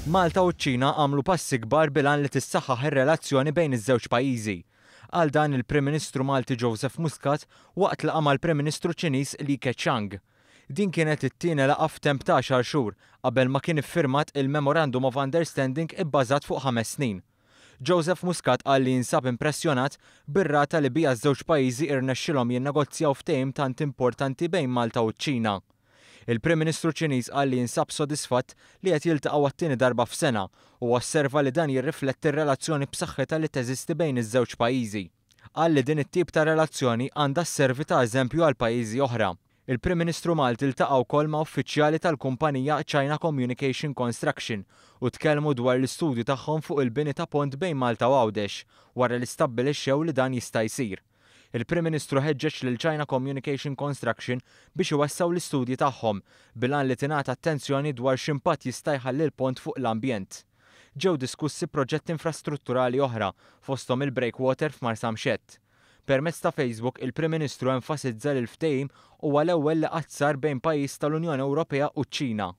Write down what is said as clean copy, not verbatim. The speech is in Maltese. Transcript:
Malta u ċ-Ċina għamlu passi kbar bil-għan li tissaħħaħ ir-relazzjoni bejn iż-żewġ pajjiżi. Qal dan il-Prim Ministru Malti Joseph Muscat waqt laqgħa mal-Prim Ministru Ċiniż Li Keqiang. Din kienet it-tieni laqgħa f'temp ta' għaxar xhur qabel ma kien iffirmat il-Memorandum of Understanding ibbażat fuq ħames snin. Joseph Muscat qal li jinsab impressjonat bir-rata li biha ż-żewġ pajjiżi irnexxilhom jinnegozjaw ftehim tant importanti bejn Malta u ċ-Ċina. Il-Prim Ministru Ċiniż qal li jinsab sodisfatt li qed jiltaqgħu għat-tieni darba f'sena u osserva li dan jirrifletti r-relazzjoni b'saħħitha li teżisti bejn iż-żewġ pajjiżi. Qal li din it-tip ta' relazzjoni għandha sservi ta' eżempju għal pajjiżi oħra. Il-Prim Ministru Malti ltaqa' wkoll ma' uffiċjali tal-kumpanija China Communication Construction u tkellmu dwar l-istudju tagħhom fuq il-bini ta' pont bejn Malta u Għawdex wara li stabbilixxew li dan jista' jsir. Il-Prim Ministru ħeġġeġ lil China Communication Construction biex iwessgħu l-istudji tagħhom bil-għan li tingħata attenzjoni dwar x'impatt jista' jħalli l-pont fuq l-ambjent. Ġew diskussi proġetti infrastrutturali oħra fosthom il-breakwater f'Marsamxett. Permezz ta' Facebook, il-Prim Ministru enfasizza li l-ftehim huwa l-ewwel li qatt sar bejn pajjiż tal-Unjoni Ewropea u ċ-Ċina.